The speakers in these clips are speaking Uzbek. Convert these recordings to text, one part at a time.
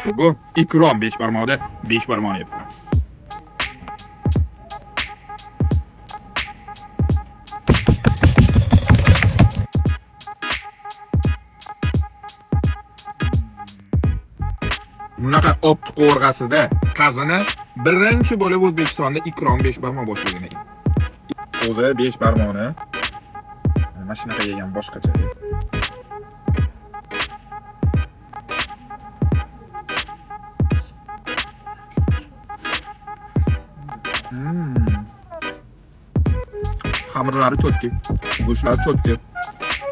Bugun Ikrom beshbarmoqda beshbarmoqni yeb ko'ramiz. Bunaqa opt qovurg'asida qazini birinchi bo'lib O'zbekistonda Ikrom beshbarmoq boshlagan ekan. O'zi beshbarmoqni mana shunaqa yegan boshqacha. Xamirlari cho'tki, go'shtlari cho'tki.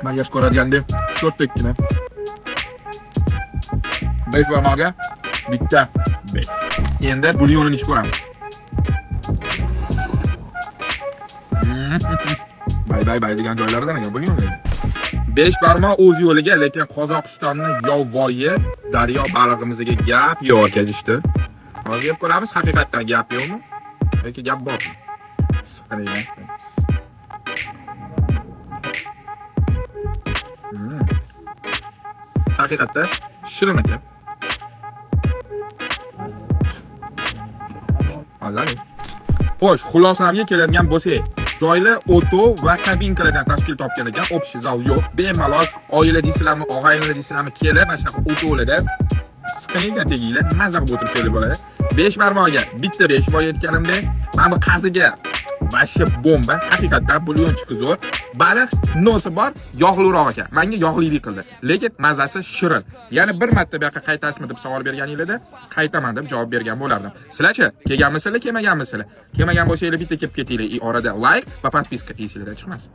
Man yaxshi ko'radigandek cho'tdekkina. Besh barmoqga bitta besh. Endi bulyonini ichib ko'ramiz. Bay bay bay degan joylaridan ekan bulyon. Besh barmoq o'z yo'liga, lekin Qozog'istonni yovvoyi daryo balig'imizga gap yo'q kelishdi. Hozir yeb ko'ramiz, haqiqatdan gap yo'qmi yoki gap bormi? Siqilgan. Haqiqatda shirin ekan. Mazali. Xo'sh, xulosamga keladigan bo'lsak, joylar o'tov va kabinkalardan tashkil topgan ekan, общий zal yo'q. Bemalol oila deysizlarmi, og'aynilar deysizlarmi, kelib mana shunaqa o'tovlarda siqilgan teginglar, maza qilib o'tirsanglar bo'ladi. Besh barmoqga bitta besh boy aytganimdek, mana bu qaziga вообще bomba, haqiqatdan bulyonchiki zo'r. Baliq nosi bor, yog'liroq ekan. Menga yog'lilik qildi, lekin mazasi shirin. Yana bir marta bu yoqqa qaytasizmi deb savol berganinglarda, qaytaman deb javob bergan bo'lardim. Sizlarchi, kelganmisizlar, kelmaganmisizlar? Kelmagan bo'lsanglar bitta kelib ketinglar. Orada like va подписка esinglardan chiqmasin.